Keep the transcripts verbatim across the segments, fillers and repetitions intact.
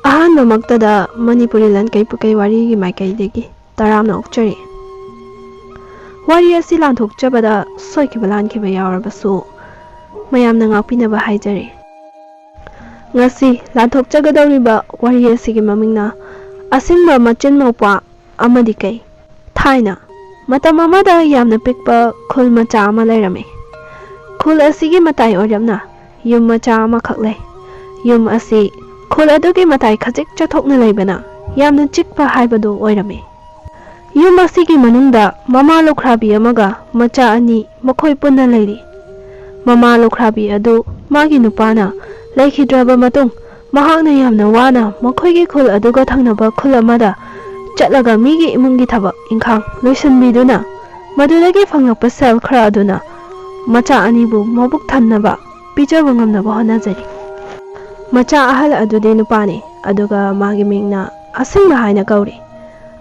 ꯑꯍꯥꯟꯕꯃꯛꯇꯗ ꯃꯅꯤꯄꯨꯔꯤ ꯂꯟꯀꯩ ꯄꯨꯀꯩ ꯋꯥꯔꯤꯒꯤ ꯃꯥꯏꯀꯩꯗꯒꯤ ꯇꯔꯥꯝꯅ ꯑꯣꯛꯆꯔꯤ꯫ ꯋꯥꯔꯤ ꯑꯁꯤ ꯂꯥꯟꯊꯣꯛꯆꯕꯗ ꯁꯣꯏꯈꯤꯕ ꯂꯥꯟꯈꯤꯕ ꯌꯥꯎꯔꯕꯁꯨ ꯃꯌꯥꯝꯅ ꯉꯥꯛꯄꯤꯅꯕ ꯍꯥꯏꯖꯔꯤ꯫ ꯉꯁꯤ ꯂꯥꯟꯊꯣꯛꯆꯒꯗꯧꯔꯤꯕ ꯋꯥꯔꯤ ꯑꯁꯤꯒꯤ ꯃꯃꯤꯡꯅ ꯑꯁꯤꯡꯕ ꯃꯆꯤꯟ ꯃꯧꯄ꯭ꯋꯥ ꯑꯃꯗꯤ ꯀꯩ꯫ ꯊꯥꯏꯅ ꯃꯇꯝ ꯑꯃꯗ ꯌꯥꯝꯅ ꯄꯤꯛꯄ ꯈꯨꯜ ꯃꯆꯥ ꯑꯃ ꯂꯩꯔꯝꯃꯤ꯫ ꯈꯨꯜ ꯑꯁꯤꯒꯤ ꯃꯇꯥꯏ ꯑꯣꯏꯔꯞꯅ ꯌꯨꯝ ꯃꯆꯥ ꯑꯃꯈꯛ ꯂꯩ꯫ ꯌꯨꯝ ꯑꯁꯤ ꯈꯨꯜ ꯑꯗꯨꯒꯤ ꯃꯇꯥꯏ ꯈꯖꯤꯛ ꯆꯠꯊꯣꯛꯅ ꯂꯩꯕꯅ ꯌꯥꯝꯅ ꯆꯤꯛꯄ ꯍꯥꯏꯕꯗꯨ ꯑꯣꯏꯔꯝꯃꯤ꯫ ꯌꯨꯝ ꯑꯁꯤꯒꯤ ꯃꯅꯨꯡꯗ ꯃꯃꯥ ꯂꯨꯈ꯭ꯔꯥꯕꯤ ꯑꯃꯒ ꯃꯆꯥ ꯑꯅꯤ ꯃꯈꯣꯏ ꯄꯨꯟꯅ ꯂꯩꯔꯤ꯫ ꯃꯃꯥ ꯂꯨꯈ꯭ꯔꯥꯕꯤ ꯑꯗꯨ ꯃꯥꯒꯤ ꯅꯨꯄꯥꯅ ꯂꯩꯈꯤꯗ꯭ꯔꯕ ꯃꯇꯨꯡ, ꯃꯍꯥꯛꯅ ꯌꯥꯝꯅ ꯋꯥꯅ ꯃꯈꯣꯏꯒꯤ ꯈꯨꯜ ꯑꯗꯨꯒ ꯊꯪꯅꯕ ꯈꯨꯜ ꯑꯃꯗ ꯆꯠꯂꯒ ꯃꯤꯒꯤ ꯏꯃꯨꯡꯒꯤ ꯊꯕꯛ ꯏꯪꯈꯥꯡ ꯂꯣꯏꯁꯤꯟꯕꯤꯗꯨꯅ ꯃꯗꯨꯗꯒꯤ ꯐꯪꯂꯛꯄ ꯁꯦꯜ ꯈꯔ ꯑꯗꯨꯅ ꯃꯆꯥ ꯑꯅꯤꯕꯨ ꯃꯕꯨꯛ ꯊꯟꯅꯕ ꯄꯤꯖꯕ ꯉꯝꯅꯕ ꯍꯣꯠꯅꯖꯔꯤ꯫ ꯃꯆꯥ ꯑꯍꯜ ꯑꯗꯨꯗꯤ ꯅꯨꯄꯥꯅꯤ, ꯑꯗꯨꯒ ꯃꯥꯒꯤ ꯃꯤꯡꯅ ꯑꯁꯤꯡꯕ ꯍꯥꯏꯅ ꯀꯧꯔꯤ꯫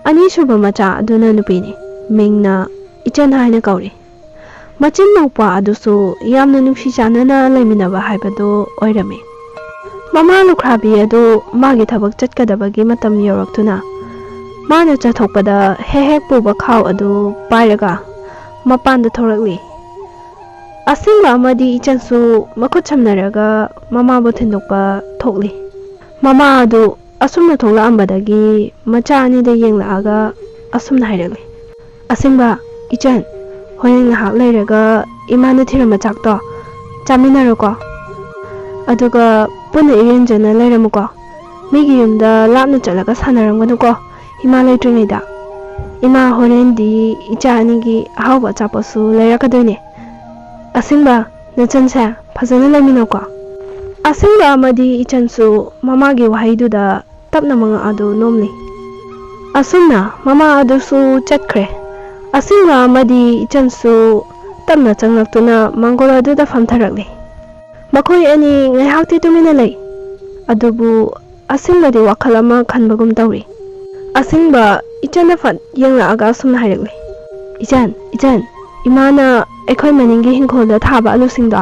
ꯑꯅꯤꯁꯨꯕ ꯃꯆꯥ ꯑꯗꯨꯅ ꯅꯨꯄꯤꯅꯤ, ꯃꯤꯡꯅ ꯏꯆꯟ ꯍꯥꯏꯅ ꯀꯧꯔꯤ꯫ ꯃꯆꯤꯟ ꯃꯧꯄ꯭ꯋꯥ ꯑꯗꯨꯁꯨ ꯌꯥꯝꯅ ꯅꯨꯡꯁꯤ ꯆꯥꯟꯅꯅ ꯂꯩꯃꯤꯟꯅꯕ ꯍꯥꯏꯕꯗꯨ ꯑꯣꯏꯔꯝꯃꯤ꯫ ꯃꯃꯥ ꯂꯨꯈ꯭ꯔꯥꯕꯤ ꯑꯗꯨ ꯃꯥꯒꯤ ꯊꯕꯛ ꯆꯠꯀꯗꯕꯒꯤ ꯃꯇꯝ ꯌꯧꯔꯛꯇꯨꯅ ꯃꯥꯅ ꯆꯠꯊꯣꯛꯄꯗ ꯍꯦꯛ ꯍꯦꯛ ꯄꯨꯕ ꯈꯥꯎ ꯑꯗꯨ ꯄꯥꯏꯔꯒ ꯃꯄꯥꯟꯗ ꯊꯣꯛꯂꯛꯂꯤ꯫ ꯑꯁꯤꯡꯕ ꯑꯃꯗꯤ ꯏꯆꯟꯁꯨ ꯃꯈꯨꯠ ꯁꯝꯅꯔꯒ ꯃꯃꯥꯕꯨ ꯊꯤꯟꯗꯣꯛꯄ ꯊꯣꯛꯂꯤ꯫ ꯃꯃꯥ ꯑꯗꯨ ꯑꯁꯨꯝꯅ ꯊꯣꯛꯂꯛꯑꯝꯕꯗꯒꯤ ꯃꯆꯥ ꯑꯅꯤꯗ ꯌꯦꯡꯂꯛꯑꯒ ꯑꯁꯨꯝꯅ ꯍꯥꯏꯔꯛꯂꯤ, "ꯑꯁꯤꯡꯕ, ꯏꯆꯟ, ꯍꯣꯔꯦꯟ ꯉꯥꯏꯍꯥꯛ ꯂꯩꯔꯒ ꯏꯃꯥꯅ ꯊꯤꯔꯝꯕ ꯆꯥꯛꯇꯣ ꯆꯥꯃꯤꯟꯅꯔꯣꯀꯣ꯫ ꯑꯗꯨꯒ ꯄꯨꯟꯅ ꯏꯔꯦꯟꯖꯅ ꯂꯩꯔꯝꯃꯨꯀꯣ꯫ ꯃꯤꯒꯤ ꯌꯨꯝꯗ ꯂꯥꯞꯅ ꯆꯠꯂꯒ ꯁꯥꯟꯅꯔꯝꯒꯅꯨꯀꯣ, ꯏꯃꯥ ꯂꯩꯇ꯭ꯔꯤꯉꯩꯗ꯫ ꯏꯃꯥ ꯍꯣꯔꯦꯟꯗꯤ ꯏꯆꯥ ꯑꯅꯤꯒꯤ ꯑꯍꯥꯎꯕ ꯑꯆꯥꯄꯣꯠꯁꯨ ꯂꯩꯔꯛꯀꯗꯣꯏꯅꯦ꯫ ꯑꯁꯤꯡꯕ, ꯅꯆꯟꯁꯦ ꯐꯖꯅ ꯂꯩꯃꯤꯟꯅꯧꯀꯣ꯫" ꯑꯁꯤꯡꯕ ꯑꯃꯗꯤ ꯏꯆꯟꯁꯨ ꯃꯃꯥꯒꯤ ꯋꯥꯍꯩꯗꯨꯗ ꯇꯞꯅ ꯃꯉꯛ ꯑꯗꯨ ꯅꯣꯝꯂꯤ꯫ ꯑꯁꯨꯝꯅ ꯃꯃꯥ ꯑꯗꯨꯁꯨ ꯆꯠꯈ꯭ꯔꯦ꯫ ꯑꯁꯤꯡꯕ ꯑꯃꯗꯤ ꯏꯆꯟꯁꯨ ꯇꯞꯅ ꯆꯪꯂꯛꯇꯨꯅ ꯃꯥꯡꯒꯣꯜ ꯑꯗꯨꯗ ꯐꯝꯊꯔꯛꯂꯤ꯫ ꯃꯈꯣꯏ ꯑꯅꯤ ꯉꯥꯏꯍꯥꯛꯇꯤ ꯇꯨꯃꯤꯟꯅ ꯂꯩ꯫ ꯑꯗꯨꯕꯨ ꯑꯁꯤꯡꯕꯗꯤ ꯋꯥꯈꯜ ꯑꯃ ꯈꯟꯕꯒꯨꯝ ꯇꯧꯔꯤ꯫ ꯑꯁꯤꯡꯕ ꯏꯆꯟꯗ ꯐꯠ ꯌꯦꯡꯂꯛꯑꯒ ꯑꯁꯨꯝꯅ ꯍꯥꯏꯔꯛꯂꯤ, "ꯏꯆꯟ, ꯏꯆꯟ, ꯏꯃꯥꯅ ꯑꯩꯈꯣꯏ ꯃꯅꯤꯡꯒꯤ ꯏꯪꯈꯣꯜꯗ ꯊꯥꯕ ꯑꯂꯨꯁꯤꯡꯗꯣ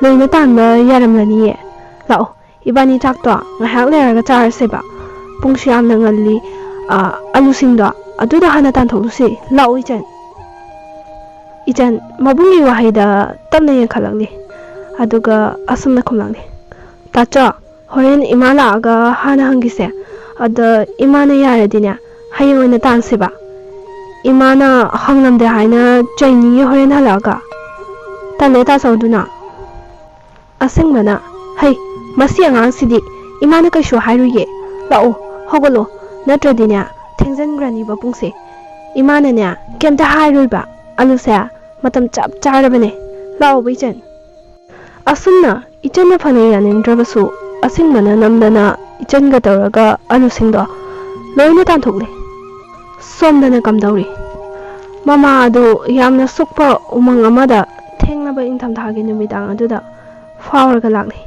ꯂꯣꯏꯅ ꯇꯥꯟꯕ ꯌꯥꯔꯝꯂꯅꯤꯌꯦ꯫ ꯂꯥꯛꯑꯣ, ꯏꯕꯥꯅꯤ ꯆꯥꯛꯇꯣ ꯉꯥꯏꯍꯥꯛ ꯂꯩꯔꯒ ꯆꯥꯔꯁꯦꯕ꯫ ꯄꯨꯡꯁꯨ ꯌꯥꯝꯅ ꯉꯜꯂꯤ꯫ ꯑ, ꯑꯂꯨꯁꯤꯡꯗꯣ ꯑꯗꯨꯗ ꯍꯥꯟꯅ ꯇꯥꯟꯊꯣꯛꯂꯨꯁꯤ꯫ ꯂꯥꯛꯑꯣ, ꯏꯆꯟ꯫ ꯏꯆꯟ ꯃꯕꯨꯡꯒꯤ ꯋꯥꯍꯩꯗ ꯇꯞꯅ ꯌꯦꯡꯈꯠꯂꯛꯂꯤ, ꯑꯗꯨꯒ ꯑꯁꯨꯝꯅ ꯈꯨꯝꯂꯛꯂꯤ: "ꯇꯥꯆꯧ, ꯍꯣꯔꯦꯟ ꯏꯃꯥ ꯂꯥꯛꯑꯒ ꯍꯥꯟꯅ ꯍꯪꯈꯤꯁꯦ꯫ ꯑꯗ ꯏꯃꯥꯅ ꯌꯥꯔꯗꯤꯅꯦ, ꯍꯌꯦꯡ ꯑꯣꯏꯅ ꯇꯥꯟꯁꯦꯕ꯫ ꯏꯃꯥꯅ ꯍꯪꯂꯝꯗꯦ ꯍꯥꯏꯅ ꯆꯩꯅꯤꯌꯦ ꯍꯣꯔꯦꯟ ꯍꯜꯂꯛꯑꯒ"꯫ "ꯇꯜꯂꯦ ꯇꯥꯆꯧ ꯑꯗꯨꯅ"꯫ ꯑꯁꯦꯡꯕꯅ: "ꯍꯩ, ꯃꯁꯤ ꯑꯉꯥꯡꯁꯤꯗꯤ, ꯏꯃꯥꯅ ꯀꯩꯁꯨ ꯍꯥꯏꯔꯣꯏꯌꯦ꯫ ꯂꯥꯛꯑꯣ, ꯍꯧꯒꯠꯂꯣ, ꯅꯠꯇ꯭ꯔꯗꯤꯅꯦ ꯊꯦꯡꯖꯤꯟꯈ꯭ꯔꯅꯤꯕ ꯄꯨꯡꯁꯦ꯫ ꯏꯃꯥꯅꯅꯦ ꯀꯩꯝꯇ ꯍꯥꯏꯔꯣꯏꯕ꯫ ꯑꯂꯨꯁꯦ ꯃꯇꯝ ꯆꯞ ꯆꯥꯔꯕꯅꯦ꯫ ꯂꯥꯛꯑꯣꯕ ꯏꯆꯟ"꯫ ꯑꯁꯨꯝꯅ ꯏꯆꯟꯅ ꯐꯅ ꯌꯥꯅꯤꯡꯗ꯭ꯔꯕꯁꯨ, ꯑꯁꯦꯡꯕꯅ ꯅꯝꯗꯅ ꯏꯆꯟꯒ ꯇꯧꯔꯒ ꯑꯂꯨꯁꯤꯡꯗꯣ ꯂꯣꯏꯅ ꯇꯥꯟꯊꯣꯛꯂꯦ꯫ ꯁꯣꯝꯗꯅ ꯀꯝꯗꯧꯔꯤ? ꯃꯃꯥ ꯑꯗꯨ ꯌꯥꯝꯅ ꯁꯨꯛꯄ ꯎꯃꯪ ꯑꯃꯗ ꯊꯦꯡꯂꯕ ꯏꯪꯊꯝꯊꯥꯒꯤ ꯅꯨꯃꯤꯗꯥꯡ ꯑꯗꯨꯗ ꯐꯥꯎꯔꯒ ꯂꯥꯛꯂꯤ꯫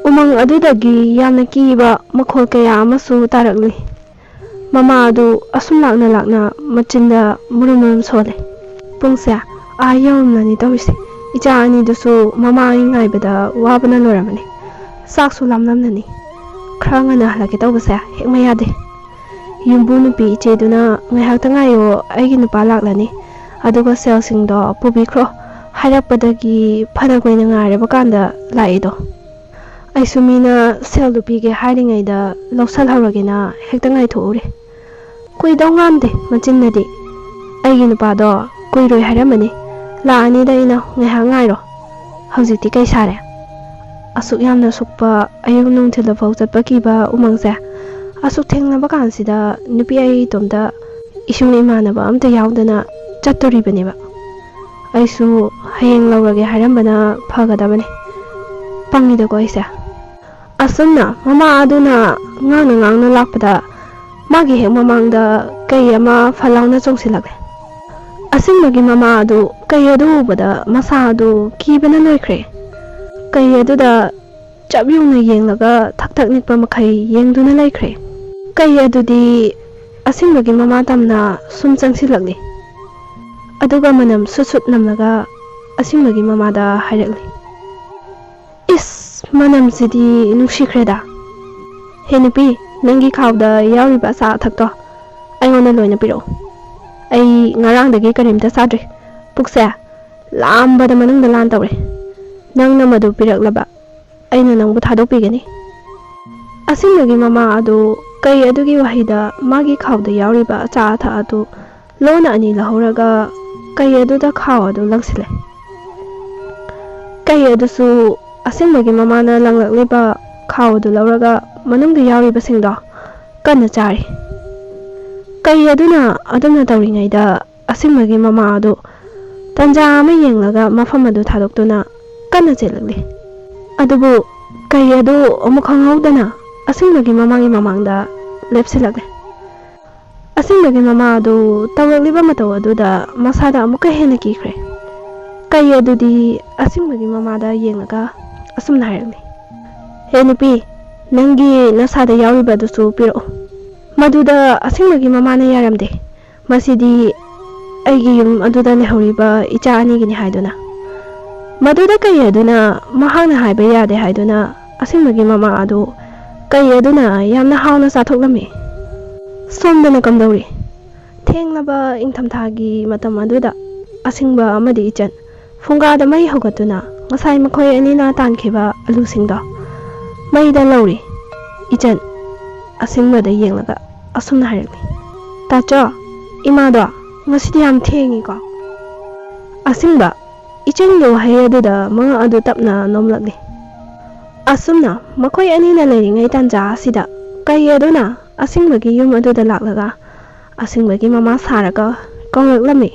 ꯎꯃꯪ ꯑꯗꯨꯗꯒꯤ ꯌꯥꯝꯅ ꯀꯤꯕ ꯃꯈꯣꯜ ꯀꯌꯥ ꯑꯃꯁꯨ ꯇꯥꯔꯛꯂꯤ꯫ ꯃꯃꯥ ꯑꯗꯨ ꯑꯁꯨꯝ ꯂꯥꯛꯅ ꯂꯥꯛꯅ ꯃꯆꯤꯟꯗ ꯃꯨꯔꯨꯝ ꯃꯨꯔꯨꯝ ꯁꯣꯜꯂꯦ꯫ ꯄꯨꯡꯁꯦ ꯑꯥ ꯌꯧꯔꯝꯂꯅꯤ ꯇꯧꯔꯤꯁꯦ꯫ ꯏꯆꯥ ꯑꯅꯤꯗꯨꯁꯨ ꯃꯃꯥ ꯑꯩ ꯉꯥꯏꯕꯗ ꯋꯥꯕꯅ ꯂꯣꯏꯔꯝꯃꯅꯤ꯫ ꯆꯥꯛꯁꯨ ꯂꯥꯝꯂꯝꯂꯅꯤ꯫ ꯈꯔ ꯉꯟꯅ ꯍꯜꯂꯛꯀꯦ ꯇꯧꯕꯁꯦ ꯍꯦꯛ ꯃꯌꯥꯗꯦ꯫ ꯌꯨꯝꯕꯨ ꯅꯨꯄꯤ ꯏꯆꯦꯗꯨꯅ, "ꯉꯥꯏꯍꯥꯛꯇ ꯉꯥꯏꯌꯣ, ꯑꯩꯒꯤ ꯅꯨꯄꯥ ꯂꯥꯛꯂꯅꯤ, ꯑꯗꯨꯒ ꯁꯦꯜꯁꯤꯡꯗꯣ ꯄꯨꯕꯤꯈ꯭ꯔꯣ, ꯍꯥꯏꯔꯛꯄꯗꯒꯤ ꯐꯅ ꯀꯨꯏꯅ ꯉꯥꯏꯔꯕ ꯀꯥꯟꯗ ꯂꯥꯛꯏꯗꯣ"꯫ ꯑꯩꯁꯨ ꯃꯤꯅ ꯁꯦꯜꯗꯨ ꯄꯤꯒꯦ ꯍꯥꯏꯔꯤꯉꯩꯗ ꯂꯧꯁꯜꯍꯧꯔꯒꯦꯅ ꯍꯦꯛꯇ ꯉꯥꯏꯊꯣꯛꯎꯔꯦ꯫ ꯀꯨꯏꯗꯧ ꯃꯥꯟꯗꯦ ꯃꯆꯤꯟꯅꯗꯤ꯫ "ꯑꯩꯒꯤ ꯅꯨꯄꯥꯗꯣ ꯀꯨꯏꯔꯣꯏ ꯍꯥꯏꯔꯝꯕꯅꯤ꯫ ꯂꯥꯛꯑꯅꯤꯗ ꯏꯅꯥꯎ, ꯉꯥꯏꯍꯥꯛ ꯉꯥꯏꯔꯣ"꯫ ꯍꯧꯖꯤꯛꯇꯤ ꯀꯩ ꯁꯥꯔꯦ? ꯑꯁꯨꯛ ꯌꯥꯝꯅ ꯁꯨꯛꯄ, ꯑꯌꯨꯛ ꯅꯨꯡꯊꯤꯜꯗꯐꯥꯎ ꯆꯠꯄ ꯀꯤꯕ ꯎꯃꯪꯁꯦ, ꯑꯁꯨꯛ ꯊꯦꯡꯂꯕ ꯀꯥꯟꯁꯤꯗ ꯅꯨꯄꯤ ꯑꯩ ꯏꯇꯣꯝꯇ, ꯏꯁꯨꯡ ꯏꯃꯥꯟꯅꯕ ꯑꯝꯇ ꯌꯥꯎꯗꯅ ꯆꯠꯇꯣꯔꯤꯕꯅꯦꯕ꯫ ꯑꯩꯁꯨ ꯍꯌꯦꯡ ꯂꯧꯔꯒꯦ ꯍꯥꯏꯔꯝꯕꯅ ꯐꯒꯗꯕꯅꯦ꯫ ꯄꯪꯉꯤꯗꯀꯣ ꯑꯩꯁꯦ꯫ ꯑꯁꯨꯝꯅ ꯃꯃꯥ ꯑꯗꯨꯅ ꯉꯥꯡꯅ ꯉꯥꯡꯅ ꯂꯥꯛꯄꯗ, ꯃꯥꯒꯤ ꯍꯦꯛ ꯃꯃꯥꯡꯗ ꯀꯩ ꯑꯃ ꯐꯠ ꯂꯥꯎꯅ ꯆꯣꯡꯁꯤꯜꯂꯛꯂꯦ꯫ ꯑꯁꯦꯡꯕꯒꯤ ꯃꯃꯥ ꯑꯗꯨ ꯀꯩ ꯑꯗꯨ ꯎꯕꯗ ꯃꯁꯥ ꯑꯗꯨ ꯀꯤꯕꯅ ꯂꯣꯏꯈ꯭ꯔꯦ꯫ ꯀꯩ ꯑꯗꯨꯗ ꯆꯞ ꯌꯨꯡꯅ ꯌꯦꯡꯂꯒ ꯊꯛ ꯊꯛ ꯅꯤꯛꯄ ꯃꯈꯩ ꯌꯦꯡꯗꯨꯅ ꯂꯩꯈ꯭ꯔꯦ꯫ ꯀꯩ ꯑꯗꯨꯗꯤ ꯑꯁꯦꯡꯕꯒꯤ ꯃꯃꯥ ꯇꯝꯅ ꯁꯨꯝ ꯆꯪꯁꯤꯜꯂꯛꯂꯤ꯫ ꯑꯗꯨꯒ ꯃꯅꯝ ꯁꯨꯠ ꯁꯨꯠ ꯅꯝꯂꯒ ꯑꯁꯤꯡꯕꯒꯤ ꯃꯃꯥꯗ ꯍꯥꯏꯔꯛꯂꯤ, "ꯏꯁ, ꯃꯅꯝꯁꯤꯗꯤ ꯅꯨꯡꯁꯤꯈ꯭ꯔꯦꯗ꯫ ꯍꯦ ꯅꯨꯄꯤ, ꯅꯪꯒꯤ ꯈꯥꯎꯗ ꯌꯥꯎꯔꯤꯕ ꯑꯆꯥ ꯑꯊꯛꯇꯣ ꯑꯩꯉꯣꯟꯗ ꯂꯣꯏꯅ ꯄꯤꯔꯛꯎ꯫ ꯑꯩ ꯉꯔꯥꯡꯗꯒꯤ ꯀꯔꯤꯝꯇ ꯆꯥꯗ꯭ꯔꯤ꯫ ꯄꯨꯛꯁꯦ ꯂꯥꯝꯕꯗ ꯃꯅꯨꯡꯗ ꯂꯥꯟ ꯇꯧꯔꯦ꯫ ꯅꯪꯅ ꯃꯗꯨ ꯄꯤꯔꯛꯂꯕ ꯑꯩꯅ ꯅꯪꯕꯨ ꯊꯥꯗꯣꯛꯄꯤꯒꯅꯤ꯫" ꯑꯁꯤꯡꯕꯒꯤ ꯃꯃꯥ ꯑꯗꯨ ꯀꯩ ꯑꯗꯨꯒꯤ ꯋꯥꯍꯩꯗ ꯃꯥꯒꯤ ꯈꯥꯎꯗ ꯌꯥꯎꯔꯤꯕ ꯑꯆꯥ ꯑꯊꯛ ꯑꯗꯨ ꯂꯣꯟꯅ ꯑꯅꯤ ꯂꯧꯍꯧꯔꯒ ꯀꯩ ꯑꯗꯨꯗ ꯈꯥꯎ ꯑꯗꯨ ꯂꯪꯁꯤꯜꯂꯦ꯫ ꯀꯩ ꯑꯗꯨꯁꯨ ꯑꯁꯤꯡꯕꯒꯤ ꯃꯃꯥꯅ ꯂꯪꯂꯛꯂꯤꯕ ꯈꯥꯎ ꯑꯗꯨ ꯂꯧꯔꯒ ꯃꯅꯨꯡꯗ ꯌꯥꯎꯔꯤꯕꯁꯤꯡꯗꯣ ꯀꯟꯅ ꯆꯥꯔꯤ꯫ ꯀꯩ ꯑꯗꯨꯅ ꯑꯗꯨꯝꯅ ꯇꯧꯔꯤꯉꯩꯗ ꯑꯁꯤꯡꯕꯒꯤ ꯃꯃꯥ ꯑꯗꯨ ꯇꯟꯖꯥ ꯑꯃ ꯌꯦꯡꯂꯒ ꯃꯐꯝ ꯑꯗꯨ ꯊꯥꯗꯣꯛꯇꯨꯅ ꯀꯟꯅ ꯆꯦꯜꯂꯛꯂꯤ꯫ ꯑꯗꯨꯕꯨ ꯀꯩ ꯑꯗꯨ ꯑꯃꯨꯛ ꯈꯪꯍꯧꯗꯅ ꯑꯁꯤꯡꯕꯒꯤ ꯃꯃꯥꯒꯤ ꯃꯃꯥꯡꯗ ꯂꯦꯞꯁꯤꯜꯂꯛꯂꯦ꯫ ꯑꯁꯤꯡꯕꯒꯤ ꯃꯃꯥ ꯑꯗꯨ ꯇꯧꯔꯛꯂꯤꯕ ꯃꯇꯧ ꯑꯗꯨꯗ ꯃꯁꯥꯗ ꯑꯃꯨꯛꯀ ꯍꯦꯟꯅ ꯀꯤꯈ꯭ꯔꯦ꯫ ꯀꯩ ꯑꯗꯨꯗꯤ ꯑꯁꯤꯡꯕꯒꯤ ꯃꯃꯥꯗ ꯌꯦꯡꯂꯒ ꯑꯁꯨꯝꯅ ꯍꯥꯏꯔꯛꯂꯤ, "ꯍꯦ ꯅꯨꯄꯤ, ꯅꯪꯒꯤ ꯅꯁꯥꯗ ꯌꯥꯎꯔꯤꯕ ꯑꯗꯨꯁꯨ ꯄꯤꯔꯛꯎ꯫" ꯃꯗꯨꯗ ꯑꯁꯤꯡꯕꯒꯤ ꯃꯃꯥꯅ ꯌꯥꯔꯝꯗꯦ꯫ "ꯃꯁꯤꯗꯤ ꯑꯩꯒꯤ ꯌꯨꯝ ꯑꯗꯨꯗ ꯂꯩꯍꯧꯔꯤꯕ ꯏꯆꯥ ꯑꯅꯤꯒꯤꯅꯤ" ꯍꯥꯏꯗꯨꯅ꯫ ꯃꯗꯨꯗ ꯀꯩ ꯑꯗꯨꯅ ꯃꯍꯥꯛꯅ ꯍꯥꯏꯕ ꯌꯥꯗꯦ ꯍꯥꯏꯗꯨꯅ ꯑꯁꯤꯡꯕꯒꯤ ꯃꯃꯥ ꯑꯗꯨ ꯀꯩ ꯑꯗꯨꯅ ꯌꯥꯝꯅ ꯍꯥꯎꯅ ꯆꯥꯊꯣꯛꯂꯝꯃꯤ꯫ ꯁꯣꯝꯗꯅ ꯀꯝꯗꯧꯔꯤ? ꯊꯦꯡꯂꯕ ꯏꯪꯊꯝꯊꯥꯒꯤ ꯃꯇꯝ ꯑꯗꯨꯗ ꯑꯁꯤꯡꯕ ꯑꯃꯗꯤ ꯏꯆꯟ ꯐꯨꯡꯒꯥꯗ ꯃꯩ ꯍꯧꯒꯠꯇꯨꯅ ꯉꯁꯥꯏ ꯃꯈꯣꯏ ꯑꯅꯤꯅ ꯇꯥꯟꯈꯤꯕ ꯑꯂꯨꯁꯤꯡꯗꯣ ꯃꯩꯗ ꯂꯧꯔꯤ꯫ ꯏꯆꯟ ꯑꯁꯤꯡꯕꯗ ꯌꯦꯡꯂꯒ ꯑꯁꯨꯝꯅ ꯍꯥꯏꯔꯛꯂꯤ, "ꯇꯥꯆꯧ, ꯏꯃꯥꯗꯣ ꯉꯁꯤꯗꯤ ꯌꯥꯝ ꯊꯦꯡꯉꯤꯀꯣ?" ꯑꯁꯤꯡꯕ ꯏꯆꯟꯒꯤ ꯋꯥꯍꯩ ꯑꯗꯨꯗ ꯃꯉꯛ ꯑꯗꯨ ꯇꯞꯅ ꯅꯣꯝꯂꯛꯂꯤ꯫ ꯑꯁꯨꯝꯅ ꯃꯈꯣꯏ ꯑꯅꯤꯅ ꯂꯩꯔꯤꯉꯩ ꯇꯥꯟꯖꯥ ꯑꯁꯤꯗ ꯀꯩ ꯑꯗꯨꯅ ꯑꯁꯤꯡꯕꯒꯤ ꯌꯨꯝ ꯑꯗꯨꯗ ꯂꯥꯛꯂꯒ ꯑꯁꯤꯡꯕꯒꯤ ꯃꯃꯥ ꯁꯥꯔꯒ ꯀꯧꯔꯛꯂꯝꯃꯤ,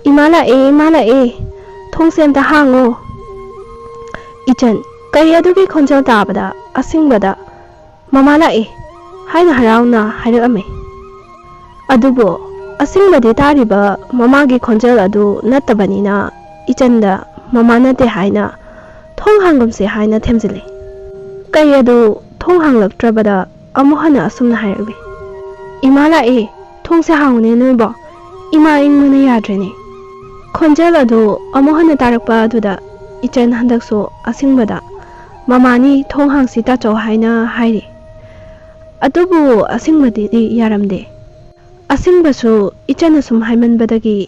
"ꯏꯃꯥ ꯂꯥꯛꯑꯦ, ꯏꯃꯥ ꯂꯥꯛꯑꯦ, ꯊꯣꯡꯁꯦ ꯑꯝꯇ ꯍꯥꯡꯉꯣ꯫" ꯏꯆꯟ ꯀꯩ ꯑꯗꯨꯒꯤ ꯈꯣꯟꯖꯦꯜ ꯇꯥꯕꯗ ꯑꯁꯤꯡꯕꯗ "ꯃꯃꯥ ꯂꯥꯛꯑꯦ" ꯍꯥꯏꯅ ꯍꯔꯥꯎꯅ ꯍꯥꯏꯔꯛꯑꯝꯃꯤ꯫ ꯑꯗꯨꯕꯨ ꯑꯁꯤꯡꯕꯗꯤ ꯇꯥꯔꯤꯕ ꯃꯃꯥꯒꯤ ꯈꯣꯟꯖꯦꯜ ꯑꯗꯨ ꯅꯠꯇꯕꯅꯤꯅ ꯏꯆꯟꯗ "ꯃꯃꯥ ꯅꯠꯇꯦ" ꯍꯥꯏꯅ "ꯊꯣꯡ ꯍꯥꯡꯒꯨꯝꯁꯦ" ꯍꯥꯏꯅ ꯊꯦꯝꯖꯤꯜꯂꯤ꯫ ꯀꯩ ꯑꯗꯨ ꯊꯣꯡ ꯍꯥꯡꯂꯛꯇ꯭ꯔꯕꯗ ꯑꯃꯨꯛ ꯍꯟꯅ ꯑꯁꯨꯝꯅ ꯍꯥꯏꯔꯛꯂꯤ, "ꯏꯃꯥ ꯂꯥꯛꯑꯦ, ꯊꯣꯡꯁꯦ ꯍꯥꯡꯉꯨꯅꯦ ꯅꯣꯏꯕꯣ, ꯏꯃꯥ ꯏꯪꯕꯅ ꯌꯥꯗ꯭ꯔꯦꯅꯦ꯫ ꯈꯣꯟꯖꯦꯜ ꯑꯗꯨ ꯑꯃꯨꯛ ꯍꯟꯅ ꯇꯥꯔꯛꯄ ꯑꯗꯨꯗ ꯏꯆꯟ ꯍꯟꯗꯛꯁꯨ ꯑꯁꯤꯡꯕꯗ, "ꯃꯃꯥꯅꯤ, ꯊꯣꯡ ꯍꯥꯡꯁꯤ ꯇꯥꯆꯧ" ꯍꯥꯏꯅ ꯍꯥꯏꯔꯤ꯫ ꯑꯗꯨꯕꯨ ꯑꯁꯤꯡꯕꯗꯤ ꯌꯥꯔꯝꯗꯦ꯫ ꯑꯁꯤꯡꯕꯁꯨ ꯏꯆꯟꯅ ꯁꯨꯝ ꯍꯥꯏꯃꯟꯕꯗꯒꯤ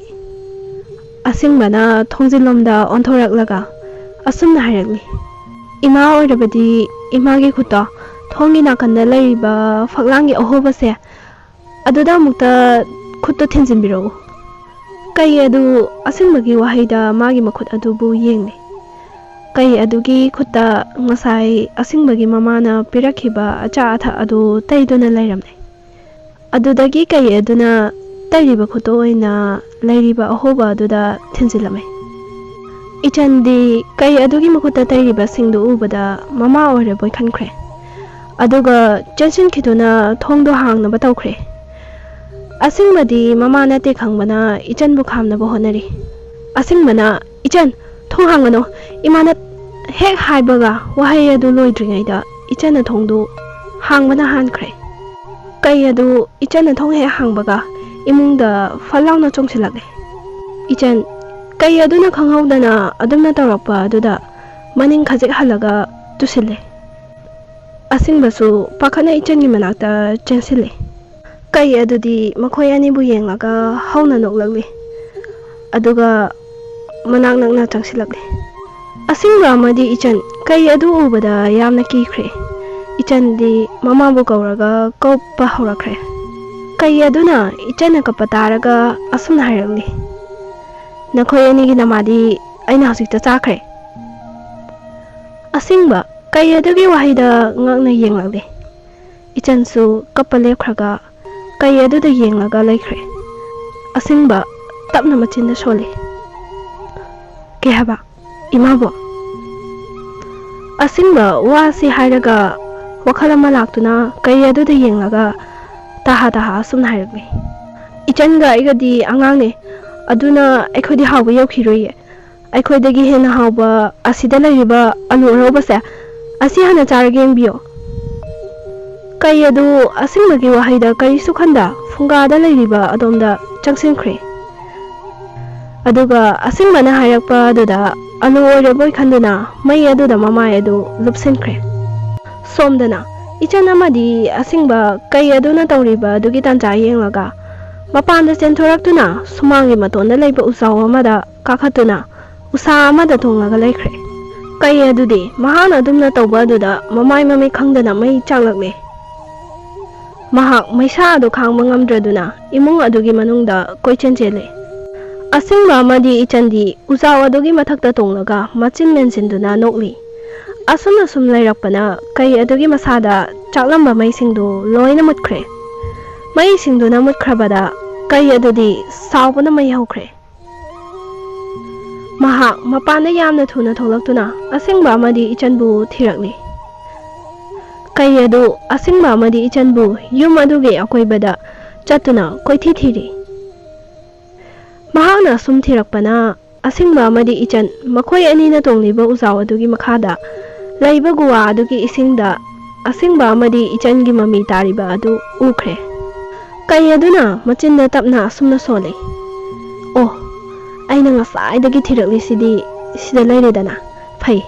ꯑꯁꯤꯡꯕꯅ ꯊꯣꯡꯖꯤꯜꯂꯣꯝꯗ ꯑꯣꯟꯊꯣꯔꯛꯂꯒ ꯑꯁꯨꯝꯅ ꯍꯥꯏꯔꯛꯂꯤ, "ꯏꯃꯥ ꯑꯣꯏꯔꯕꯗꯤ ꯏꯃꯥꯒꯤ ꯈꯨꯠꯇꯣ ꯊꯣꯡꯒꯤ ꯅꯥꯀꯟꯗ ꯂꯩꯔꯤꯕ ꯐꯛꯂꯥꯡꯒꯤ ꯑꯍꯣꯕꯁꯦ ꯑꯗꯨꯗ ꯑꯃꯨꯛꯇ ꯈꯨꯠꯇꯣ ꯊꯤꯟꯖꯤꯟꯕꯤꯔꯛꯎ"꯫ ꯀꯩ ꯑꯗꯨ ꯑꯁꯤꯡꯕꯒꯤ ꯋꯥꯍꯩꯗ ꯃꯥꯒꯤ ꯃꯈꯨꯠ ꯑꯗꯨꯕꯨ ꯌꯦꯡꯂꯤ꯫ ꯀꯩ ꯑꯗꯨꯒꯤ ꯈꯨꯠꯇ ꯉꯁꯥꯏ ꯑꯁꯤꯡꯕꯒꯤ ꯃꯃꯥꯅ ꯄꯤꯔꯛꯈꯤꯕ ꯑꯆꯥ ꯑꯊꯛ ꯑꯗꯨ ꯇꯩꯗꯨꯅ ꯂꯩꯔꯝꯂꯦ꯫ ꯑꯗꯨꯗꯒꯤ ꯀꯩ ꯑꯗꯨꯅ ꯇꯩꯔꯤꯕ ꯈꯨꯠꯇ ꯑꯣꯏꯅ ꯂꯩꯔꯤꯕ ꯑꯍꯣꯕ ꯑꯗꯨꯗ ꯊꯤꯟꯖꯤꯜꯂꯝꯃꯦ꯫ ꯏꯆꯟꯗꯤ ꯀꯩ ꯑꯗꯨꯒꯤ ꯃꯈꯨꯠꯇ ꯇꯩꯔꯤꯕꯁꯤꯡꯗꯨ ꯎꯕꯗ ꯃꯃꯥ ꯑꯣꯏꯔꯕꯣꯏ ꯈꯟꯈ꯭ꯔꯦ꯫ ꯑꯗꯨꯒ ꯆꯦꯟꯁꯤꯟꯈꯤꯗꯨꯅ ꯊꯣꯡꯗꯣ ꯍꯥꯡꯅꯕ ꯇꯧꯈ꯭ꯔꯦ꯫ ꯑꯁꯤꯡꯕꯗꯤ ꯃꯃꯥ ꯅꯠꯇꯦ ꯈꯪꯕꯅ ꯏꯆꯟꯕꯨ ꯈꯥꯝꯅꯕ ꯍꯣꯠꯅꯔꯤ꯫ ꯑꯁꯤꯡꯕꯅ, "ꯏꯆꯟ, ꯊꯣꯡ ꯍꯥꯡꯒꯅꯨ!" ꯏꯃꯥꯅ ꯍꯦꯛ ꯍꯥꯏꯕꯒ ꯋꯥꯍꯩ ꯑꯗꯨ ꯂꯣꯏꯗ꯭ꯔꯤꯉꯩꯗ ꯏꯆꯟꯅ ꯊꯣꯡꯗꯨ ꯍꯥꯡꯕꯅ ꯍꯥꯟꯈ꯭ꯔꯦ꯫ ꯀꯩ ꯑꯗꯨ ꯏꯆꯟꯅ ꯊꯣꯡ ꯍꯦꯛ ꯍꯥꯡꯕꯒ ꯏꯃꯨꯡꯗ ꯐꯠ ꯂꯥꯎꯅ ꯆꯣꯡꯁꯤꯜꯂꯛꯂꯦ꯫ ꯏꯆꯟ, ꯀꯩ ꯑꯗꯨꯅ ꯈꯪꯍꯧꯗꯅ ꯑꯗꯨꯝꯅ ꯇꯧꯔꯛꯄ ꯑꯗꯨꯗ ꯃꯅꯤꯡ ꯈꯖꯤꯛ ꯍꯜꯂꯒ ꯇꯨꯁꯤꯜꯂꯦ꯫ ꯑꯁꯤꯡꯕꯁꯨ ꯄꯥꯈꯠꯅ ꯏꯆꯟꯒꯤ ꯃꯅꯥꯛꯇ ꯆꯦꯟꯁꯤꯜꯂꯦ꯫ ꯀꯩ ꯑꯗꯨꯗꯤ ꯃꯈꯣꯏ ꯑꯅꯤꯕꯨ ꯌꯦꯡꯂꯒ ꯍꯧꯅ ꯅꯣꯛꯂꯛꯂꯤ꯫ ꯑꯗꯨꯒ ꯃꯅꯥꯛ ꯅꯛꯅ ꯆꯪꯁꯤꯜꯂꯛꯂꯤ꯫ ꯑꯁꯤꯡꯕ ꯑꯃꯗꯤ ꯏꯆꯟ ꯀꯩ ꯑꯗꯨ ꯎꯕꯗ ꯌꯥꯝꯅ ꯀꯤꯈ꯭ꯔꯦ꯫ ꯏꯆꯟꯗꯤ ꯃꯃꯥꯕꯨ ꯀꯧꯔꯒ ꯀꯞꯄ ꯍꯧꯔꯛꯈ꯭ꯔꯦ꯫ ꯀꯩ ꯑꯗꯨꯅ ꯏꯆꯟꯅ ꯀꯞꯄ ꯇꯥꯔꯒ ꯑꯁꯨꯝꯅ ꯍꯥꯏꯔꯛꯂꯤ, "ꯅꯈꯣꯏ ꯑꯅꯤꯒꯤ ꯅꯃꯥꯗꯤ ꯑꯩꯅ ꯍꯧꯖꯤꯛꯇ ꯆꯥꯈ꯭ꯔꯦ"꯫ ꯑꯁꯤꯡꯕ ꯀꯩ ꯑꯗꯨꯒꯤ ꯋꯥꯍꯩꯗ ꯉꯛꯅ ꯌꯦꯡꯂꯛꯂꯦ꯫ ꯏꯆꯟꯁꯨ ꯀꯞꯄ ꯂꯦꯞꯈ꯭ꯔꯒ ꯀꯩ ꯑꯗꯨꯗ ꯌꯦꯡꯂꯒ ꯂꯩꯈ꯭ꯔꯦ꯫ ꯑꯁꯤꯡꯕ ꯇꯞꯅ ꯃꯆꯤꯟꯗ ꯁꯣꯜꯂꯤ꯫ "ꯀꯩ ꯍꯥꯏꯕ, ꯏꯃꯥꯕꯣ?" ꯑꯁꯤꯡꯕ ꯋꯥ ꯑꯁꯤ ꯍꯥꯏꯔꯒ ꯋꯥꯈꯜ ꯑꯃ ꯂꯥꯛꯇꯨꯅ ꯀꯩ ꯑꯗꯨꯗ ꯌꯦꯡꯂꯒ ꯇꯍꯥ ꯇꯍꯥ ꯑꯁꯨꯝꯅ ꯍꯥꯏꯔꯛꯂꯤ, "ꯏꯆꯟꯒ ꯑꯩꯒꯗꯤ ꯑꯉꯥꯡꯅꯦ, ꯑꯗꯨꯅ ꯑꯩꯈꯣꯏꯗꯤ ꯍꯥꯎꯕ ꯌꯧꯈꯤꯔꯣꯏꯌꯦ꯫ ꯑꯩꯈꯣꯏꯗꯒꯤ ꯍꯦꯟꯅ ꯍꯥꯎꯕ ꯑꯁꯤꯗ ꯂꯩꯔꯤꯕ ꯑꯂꯨ ꯑꯔꯧꯕꯁꯦ, ꯑꯁꯤ ꯍꯥꯟꯅ ꯆꯥꯔꯒ ꯌꯦꯡꯕꯤꯌꯣ"꯫ ꯀꯩ ꯑꯗꯨ ꯑꯁꯤꯡꯕꯒꯤ ꯋꯥꯍꯩꯗ ꯀꯔꯤꯁꯨ ꯈꯟꯗ ꯐꯨꯡꯒꯥꯗ ꯂꯩꯔꯤꯕ ꯑꯗꯣꯝꯗ ꯆꯪꯁꯤꯟꯈ꯭ꯔꯦ꯫ ꯑꯗꯨꯒ ꯑꯁꯤꯡꯕꯅ ꯍꯥꯏꯔꯛꯄ ꯑꯗꯨꯗ ꯑꯂꯨ ꯑꯣꯏꯔꯕꯣꯏ ꯈꯟꯗꯨꯅ ꯃꯩ ꯑꯗꯨꯗ ꯃꯃꯥꯏ ꯑꯗꯨ ꯂꯨꯞꯁꯤꯟꯈ꯭ꯔꯦ꯫ ꯁꯣꯝꯗꯅ ꯏꯆꯟ ꯑꯃꯗꯤ ꯑꯁꯤꯡꯕ ꯀꯩ ꯑꯗꯨꯅ ꯇꯧꯔꯤꯕ ꯑꯗꯨꯒꯤ ꯇꯥꯟꯖꯥ ꯌꯦꯡꯂꯒ ꯃꯄꯥꯟꯗ ꯆꯦꯟꯊꯣꯔꯛꯇꯨꯅ ꯁꯨꯃꯥꯡꯒꯤ ꯃꯇꯣꯟꯗ ꯂꯩꯕ ꯎꯖꯥꯎ ꯑꯃꯗ ꯀꯥꯈꯠꯇꯨꯅ ꯎꯁꯥ ꯑꯃꯗ ꯇꯣꯡꯂꯒ ꯂꯩꯈ꯭ꯔꯦ꯫ ꯀꯩ ꯑꯗꯨꯗꯤ ꯃꯍꯥꯛꯅ ꯑꯗꯨꯝꯅ ꯇꯧꯕ ꯑꯗꯨꯗ ꯃꯃꯥꯏ ꯃꯃꯤꯠ ꯈꯪꯗꯅ ꯃꯩ ꯆꯥꯛꯂꯛꯂꯦ꯫ ꯃꯍꯥꯛ ꯃꯩꯁꯥ ꯑꯗꯨ ꯈꯥꯡꯕ ꯉꯝꯗ꯭ꯔꯗꯨꯅ ꯏꯃꯨꯡ ꯑꯗꯨꯒꯤ ꯃꯅꯨꯡꯗ ꯀꯣꯏꯆꯦꯟ ꯆꯦꯜꯂꯤ꯫ ꯑꯁꯤꯡꯕ ꯑꯃꯗꯤ ꯏꯆꯟꯗꯤ ꯎꯖꯥꯎ ꯑꯗꯨꯒꯤ ꯃꯊꯛꯇ ꯇꯣꯡꯂꯒ ꯃꯆꯤꯟ ꯃꯦꯟꯁꯤꯟꯗꯨꯅ ꯅꯣꯛꯂꯤ꯫ ꯑꯁꯨꯝꯅ ꯁꯨꯝ ꯂꯩꯔꯛꯄꯅ ꯀꯩ ꯑꯗꯨꯒꯤ ꯃꯁꯥꯗ ꯆꯥꯛꯂꯝꯕ ꯃꯩꯁꯤꯡꯗꯨ ꯂꯣꯏꯅ ꯃꯨꯠꯈ꯭ꯔꯦ꯫ ꯃꯩꯁꯤꯡꯗꯨꯅ ꯃꯨꯠꯈ꯭ꯔꯕꯗ ꯀꯩ ꯑꯗꯨꯗꯤ ꯁꯥꯎꯕꯅ ꯃꯩ ꯍꯧꯈ꯭ꯔꯦ꯫ ꯃꯍꯥꯛ ꯃꯄꯥꯟꯗ ꯌꯥꯝꯅ ꯊꯨꯅ ꯊꯣꯛꯂꯛꯇꯨꯅ ꯑꯁꯤꯡꯕ ꯑꯃꯗꯤ ꯏꯆꯟꯕꯨ ꯊꯤꯔꯛꯂꯤ꯫ ꯀꯩ ꯑꯗꯨ ꯑꯁꯤꯡꯕ ꯑꯃꯗꯤ ꯏꯆꯟꯕꯨ ꯌꯨꯝ ꯑꯗꯨꯒꯤ ꯑꯀꯣꯏꯕꯗ ꯆꯠꯇꯨꯅ ꯀꯣꯏꯊꯤ ꯊꯤꯔꯤ꯫ ꯃꯍꯥꯛꯅ ꯑꯁꯨꯝ ꯊꯤꯔꯛꯄꯅ ꯑꯁꯤꯡꯕ ꯑꯃꯗꯤ ꯏꯆꯟ ꯃꯈꯣꯏ ꯑꯅꯤꯅ ꯇꯣꯡꯂꯤꯕ ꯎꯖꯥꯎ ꯑꯗꯨꯒꯤ ꯃꯈꯥꯗ ꯂꯩꯕ ꯒꯨꯍꯥ ꯑꯗꯨꯒꯤ ꯏꯁꯤꯡꯗ ꯑꯁꯤꯡꯕ ꯑꯃꯗꯤ ꯏꯆꯟꯒꯤ ꯃꯃꯤ ꯇꯥꯔꯤꯕ ꯑꯗꯨ ꯎꯈ꯭ꯔꯦ꯫ ꯀꯩ ꯑꯗꯨꯅ ꯃꯆꯤꯟꯗ ꯇꯞꯅ ꯑꯁꯨꯝꯅ ꯁꯣꯜꯂꯤ, "ꯑꯣ, ꯑꯩꯅ ꯉꯁꯥꯏꯗꯒꯤ ꯊꯤꯔꯛꯂꯤꯁꯤꯗꯤ ꯁꯤꯗ ꯂꯩꯔꯦꯗꯅ꯫ ꯐꯩ,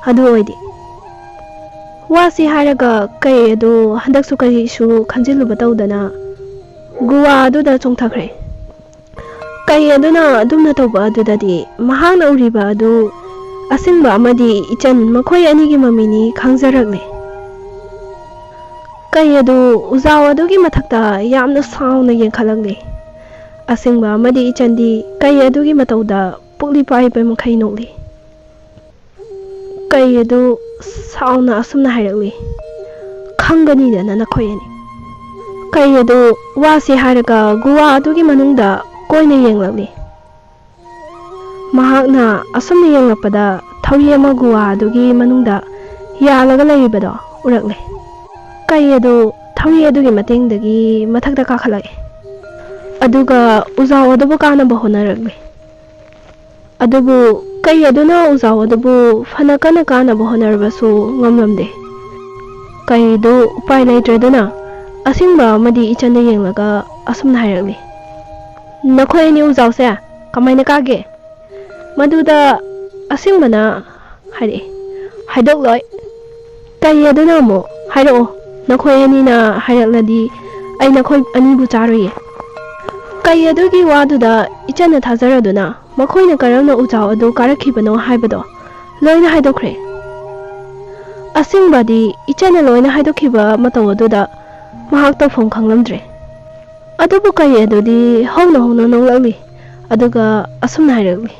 ꯑꯗꯨ ꯑꯣꯏꯗꯤ"꯫ ꯋꯥꯁꯤ ꯍꯥꯏꯔꯒ ꯀꯩ ꯑꯗꯨ ꯍꯟꯗꯛꯁꯨ ꯀꯔꯤꯁꯨ ꯈꯟꯖꯤꯜꯂꯨꯕ ꯇꯧꯗꯅ ꯒꯨꯍꯥ ꯑꯗꯨꯗ ꯆꯣꯡꯊꯈ꯭ꯔꯦ꯫ ꯀꯩ ꯑꯗꯨꯅ ꯑꯗꯨꯝꯅ ꯇꯧꯕ ꯑꯗꯨꯗꯗꯤ ꯃꯍꯥꯛꯅ ꯎꯔꯤꯕ ꯑꯗꯨ ꯑꯁꯤꯡꯕ ꯑꯃꯗꯤ ꯏꯆꯟ ꯃꯈꯣꯏ ꯑꯅꯤꯒꯤ ꯃꯃꯤꯅꯤ ꯈꯪꯖꯔꯛꯂꯦ꯫ ꯀꯩ ꯑꯗꯨ ꯎꯖꯥꯎ ꯑꯗꯨꯒꯤ ꯃꯊꯛꯇ ꯌꯥꯝꯅ ꯁꯥꯎꯅ ꯌꯦꯡꯈꯠꯂꯛꯂꯦ꯫ ꯑꯁꯤꯡꯕ ꯑꯃꯗꯤ ꯏꯆꯟꯗꯤ ꯀꯩ ꯑꯗꯨꯒꯤ ꯃꯇꯧꯗ ꯄꯨꯛꯂꯤ ꯄꯥꯏꯕ ꯃꯈꯩ ꯅꯣꯛꯂꯤ꯫ ꯀꯩ ꯑꯗꯨ ꯁꯥꯎꯅ ꯑꯁꯨꯝꯅ ꯍꯥꯏꯔꯛꯂꯤ, "ꯈꯪꯒꯅꯤꯗꯅ ꯅꯈꯣꯏ ꯑꯅꯤ"꯫ ꯀꯩ ꯑꯗꯨ ꯋꯥꯁꯤ ꯍꯥꯏꯔꯒ ꯒꯨꯍꯥ ꯑꯗꯨꯒꯤ ꯃꯅꯨꯡꯗ ꯀꯣꯏꯅ ꯌꯦꯡꯂꯛꯂꯤ꯫ ꯃꯍꯥꯛꯅ ꯑꯁꯨꯝꯅ ꯌꯦꯡꯂꯛꯄꯗ ꯊꯧꯔꯤ ꯑꯃ ꯒꯨꯍꯥ ꯑꯗꯨꯒꯤ ꯃꯅꯨꯡꯗ ꯌꯥꯜꯂꯒ ꯂꯩꯔꯤꯕꯗꯣ ꯎꯔꯛꯂꯦ꯫ ꯀꯩ ꯑꯗꯨ ꯊꯧꯔꯤ ꯑꯗꯨꯒꯤ ꯃꯇꯦꯡꯗꯒꯤ ꯃꯊꯛꯇ ꯀꯥꯈꯠꯂꯛꯏ꯫ ꯑꯗꯨꯒ ꯎꯖꯥꯎ ꯑꯗꯨꯕꯨ ꯀꯥꯅꯕ ꯍꯣꯠꯅꯔꯛꯂꯤ꯫ ꯑꯗꯨꯕꯨ ꯀꯩ ꯑꯗꯨꯅ ꯎꯖꯥꯎ ꯑꯗꯨꯕꯨ ꯐꯅ ꯀꯟꯅ ꯀꯥꯅꯕ ꯍꯣꯠꯅꯔꯕꯁꯨ ꯉꯝꯂꯝꯗꯦ꯫ ꯀꯩ ꯑꯗꯨ ꯎꯄꯥꯏ ꯂꯩꯇ꯭ꯔꯗꯨꯅ ꯑꯁꯤꯡꯕ ꯑꯃꯗꯤ ꯏꯆꯟꯗ ꯌꯦꯡꯂꯒ ꯑꯁꯨꯝꯅ ꯍꯥꯏꯔꯛꯂꯤ, "ꯅꯈꯣꯏ ꯑꯅꯤ ꯎꯖꯥꯎꯁꯦ ꯀꯃꯥꯏꯅ ꯀꯥꯒꯦ?" ꯃꯗꯨꯗ ꯑꯁꯤꯡꯕꯅ ꯍꯥꯏꯔꯛꯏ, "ꯍꯥꯏꯗꯣꯛꯂꯣꯏ꯫" ꯀꯩ ꯑꯗꯨꯅ ꯑꯃꯨꯛ, "ꯍꯥꯏꯔꯛꯑꯣ, ꯅꯈꯣꯏ ꯑꯅꯤꯅ ꯍꯥꯏꯔꯛꯂꯗꯤ ꯑꯩ ꯅꯈꯣꯏ ꯑꯅꯤꯕꯨ ꯆꯥꯔꯣꯏꯌꯦ꯫" ꯀꯩ ꯑꯗꯨꯒꯤ ꯋꯥꯗꯨꯗ ꯏꯆꯟꯅ ꯊꯥꯖꯔꯗꯨꯅ ꯃꯈꯣꯏꯅ ꯀꯔꯝꯅ ꯎꯖꯥꯎ ꯑꯗꯨ ꯀꯥꯔꯛꯈꯤꯕꯅꯣ ꯍꯥꯏꯕꯗꯣ ꯂꯣꯏꯅ ꯍꯥꯏꯗꯣꯛꯈ꯭ꯔꯦ꯫ ꯑꯁꯤꯡꯕꯗꯤ ꯏꯆꯟꯅ ꯂꯣꯏꯅ ꯍꯥꯏꯗꯣꯛꯈꯤꯕ ꯃꯇꯧ ꯑꯗꯨꯗ ꯃꯍꯥꯛ ꯇꯧꯐꯝ ꯈꯪꯂꯝꯗ꯭ꯔꯦ꯫ ꯑꯗꯨꯕꯨ ꯀꯩ ꯑꯗꯨꯗꯤ ꯍꯧꯅ ꯍꯧꯅ ꯅꯣꯛꯂꯛꯂꯤ, ꯑꯗꯨꯒ ꯑꯁꯨꯝꯅ ꯍꯥꯏꯔꯛꯂꯤ,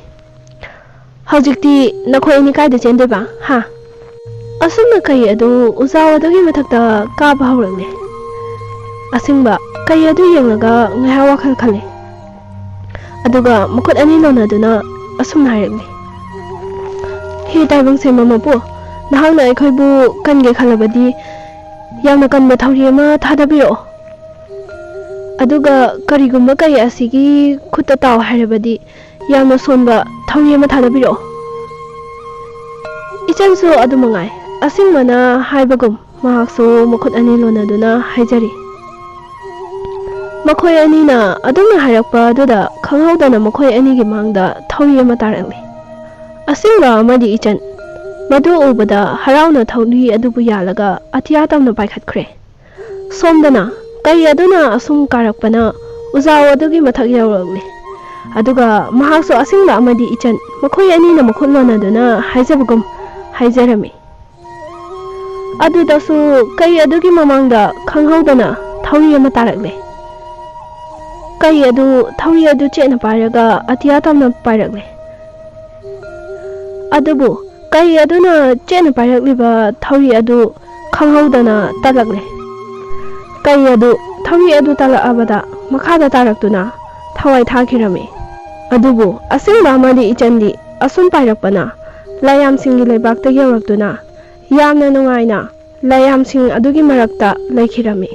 "ꯍꯧꯖꯤꯛꯇꯤ ꯅꯈꯣꯏ ꯑꯅꯤ ꯀꯥꯏꯗ ꯆꯦꯟꯗꯣꯏꯕ, ꯍꯥ?" ꯑꯁꯨꯝꯅ ꯀꯩ ꯑꯗꯨ ꯎꯖꯥꯎ ꯑꯗꯨꯒꯤ ꯃꯊꯛꯇ ꯀꯥꯕ ꯍꯧꯔꯛꯂꯦ꯫ ꯑꯁꯤꯡꯕ ꯀꯩ ꯑꯗꯨ ꯌꯦꯡꯂꯒ ꯉꯥꯏꯍꯥꯛ ꯋꯥꯈꯜ ꯈꯜꯂꯦ꯫ ꯑꯗꯨꯒ ꯃꯈꯨꯠ ꯑꯅꯤ ꯂꯣꯟꯅꯗꯨꯅ ꯑꯁꯨꯝꯅ ꯍꯥꯏꯔꯛꯂꯤ, "ꯍꯦ ꯇꯥꯏꯕꯪ ꯁꯦꯝꯕ ꯃꯄꯨ, ꯅꯍꯥꯛꯅ ꯑꯩꯈꯣꯏꯕꯨ ꯀꯟꯒꯦ ꯈꯜꯂꯕꯗꯤ ꯌꯥꯝꯅ ꯀꯟꯕ ꯊꯧꯔꯤ ꯑꯃ ꯊꯥꯗꯕꯤꯔꯛꯑꯣ꯫ ꯑꯗꯨꯒ ꯀꯔꯤꯒꯨꯝꯕ ꯀꯩ ꯑꯁꯤꯒꯤ ꯈꯨꯠꯇ ꯇꯥꯎ ꯍꯥꯏꯔꯕꯗꯤ ꯌꯥꯝꯅ ꯁꯣꯟꯕ ꯊꯧꯔꯤ ꯑꯃ ꯊꯥꯗꯕꯤꯔꯛꯑꯣ꯫" ꯏꯆꯟꯁꯨ ꯑꯗꯨ ꯃꯉꯥꯏ꯫ ꯑꯁꯤꯡꯕꯅ ꯍꯥꯏꯕꯒꯨꯝ ꯃꯍꯥꯛꯁꯨ ꯃꯈꯨꯠ ꯑꯅꯤ ꯂꯣꯟꯅꯗꯨꯅ ꯍꯥꯏꯖꯔꯤ꯫ ꯃꯈꯣꯏ ꯑꯅꯤꯅ ꯑꯗꯨꯝꯅ ꯍꯥꯏꯔꯛꯄ ꯑꯗꯨꯗ ꯈꯪꯍꯧꯗꯅ ꯃꯈꯣꯏ ꯑꯅꯤꯒꯤ ꯃꯥꯡꯗ ꯊꯧꯔꯤ ꯑꯃ ꯇꯥꯔꯛꯂꯤ꯫ ꯑꯁꯤꯡꯕ ꯑꯃꯗꯤ ꯏꯆꯟ ꯃꯗꯨ ꯎꯕꯗ ꯍꯔꯥꯎꯅ ꯊꯧꯔꯤ ꯑꯗꯨꯕꯨ ꯌꯥꯜꯂꯒ ꯑꯇꯤꯌꯥ ꯇꯝꯅ ꯄꯥꯏꯈꯠꯈ꯭ꯔꯦ꯫ ꯁꯣꯝꯗꯅ ꯀꯩ ꯑꯗꯨꯅ ꯑꯁꯨꯝ ꯀꯥꯔꯛꯄꯅ ꯎꯖꯥꯎ ꯑꯗꯨꯒꯤ ꯃꯊꯛ ꯌꯧꯔꯛꯂꯦ꯫ ꯑꯗꯨꯒ ꯃꯍꯥꯛꯁꯨ ꯑꯁꯤꯡꯕ ꯑꯃꯗꯤ ꯏꯆꯟ ꯃꯈꯣꯏ ꯑꯅꯤꯅ ꯃꯈꯨꯠ ꯂꯣꯟꯅꯗꯨꯅ ꯍꯥꯏꯖꯕꯒꯨꯝ ꯍꯥꯏꯖꯔꯝꯃꯤ꯫ ꯑꯗꯨꯗꯁꯨ ꯀꯩ ꯑꯗꯨꯒꯤ ꯃꯃꯥꯡꯗ ꯈꯪꯍꯧꯗꯅ ꯊꯧꯔꯤ ꯑꯃ ꯇꯥꯔꯛꯂꯦ꯫ ꯀꯩ ꯑꯗꯨ, ꯊꯧꯔꯤ ꯑꯗꯨ ꯆꯦꯠꯅ ꯄꯥꯏꯔꯒ ꯑꯇꯤꯌꯥ ꯇꯝꯅ ꯄꯥꯏꯔꯛꯂꯦ꯫ ꯑꯗꯨꯕꯨ ꯀꯩ ꯑꯗꯨꯅ ꯆꯦꯠꯅ ꯄꯥꯏꯔꯛꯂꯤꯕ ꯊꯧꯔꯤ ꯑꯗꯨ ꯈꯪꯍꯧꯗꯅ ꯇꯠꯂꯛꯂꯦ꯫ ꯀꯩ ꯑꯗꯨ, ꯊꯧꯔꯤ ꯑꯗꯨ ꯇꯠꯂꯛꯂꯕꯗ ꯃꯈꯥꯗ ꯇꯥꯔꯛꯇꯨꯅ ꯊꯋꯥꯏ ꯊꯥꯈꯤꯔꯝꯃꯤ꯫ ꯑꯗꯨꯕꯨ ꯑꯁꯤꯡꯕ ꯑꯃꯗꯤ ꯏꯆꯟꯗꯤ ꯑꯁꯨꯝ ꯄꯥꯏꯔꯛꯄꯅ ꯂꯥꯏꯌꯥꯝꯁꯤꯡꯒꯤ ꯂꯩꯕꯥꯛꯇ ꯌꯧꯔꯛꯇꯨꯅ ꯌꯥꯝꯅ ꯅꯨꯡꯉꯥꯏꯅ ꯂꯥꯏꯌꯥꯝꯁꯤꯡ ꯑꯗꯨꯒꯤ ꯃꯔꯛꯇ ꯂꯩꯈꯤꯔꯝꯃꯤ꯫